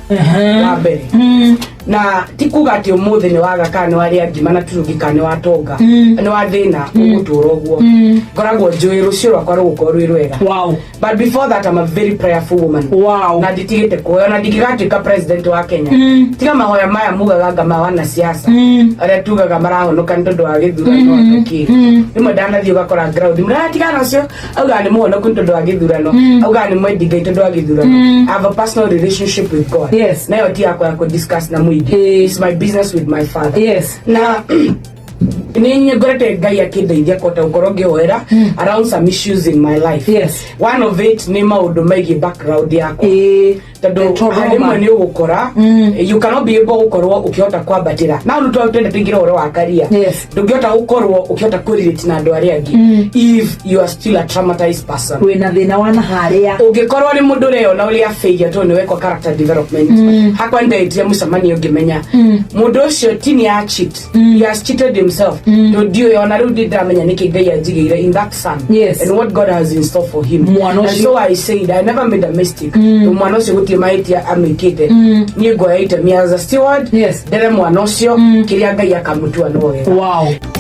Wa mbere, na ti kuga atĩ ũmũthĩ nĩ waga kana nĩ warĩa ngima na turungi kana nĩ watonga, nĩ wa thĩna ũgũtũra ũguo. Ngoragwo njũĩ rũciũ rwakwa rũgũkorwo rwĩ rwega. But before that, I'm a very prayerful woman. Na nditigĩte kuhoya, na ndingĩgatuĩka president wa Kenya tiga mahoya maya mugaga nga ma wanasiasa arĩa tugaga marahonoka nĩ tondũ wa gĩthurano. Akĩ rĩmwe ndanathiĩ ũgakora ground mũratigana ũcio augaga nĩ mũhonoku nĩ tondũ wa gĩthurano, augaga nĩ mwendi Ngai tondũ wa gĩthurano. I have a personal relationship with God. Nayo ti yakwa ya kũ-discuss na mũingĩ. It's my business with my father. Na nĩ ngorete Ngai akĩndeithia kũhota gũkorwo ngĩhoera around some issues in my life. One of it nĩ maũndũ megiĩ background yakwa, tondũ Trauma. rĩmwe nĩ ũgũkora you cannot be able gũkorwo ũkĩhota kwambatĩra na ũndũ twende tũingĩre ũhoro wa karia. Ndũngĩhota gũkorwo ũkĩhota kũrelate na andũ arĩa angĩ if you are still a traumatized person. Wĩna thĩna wa na harĩa. Ũngĩkorwo nĩ mũndũ ũreyona ũrĩa failure tondũ nĩ wekwo character development, hakwa ndeitire mũcemanio ngĩmenya mũndũ ũcio ti nĩ a cheat, he has cheated himself, tondũ ndiũĩ ona rĩu ndi ndĩramenya nĩkĩ Ngai anjigĩire in that son and what God has in store for him. Mwana And ũcio. so I said I never made a mistake, tondũ mwana ũcio gũtirĩ mahĩtia amĩkĩte. Niĩ ngoya itemi as a steward, ndere mwana ũcio kĩrĩa Ngai akamũtua no wega.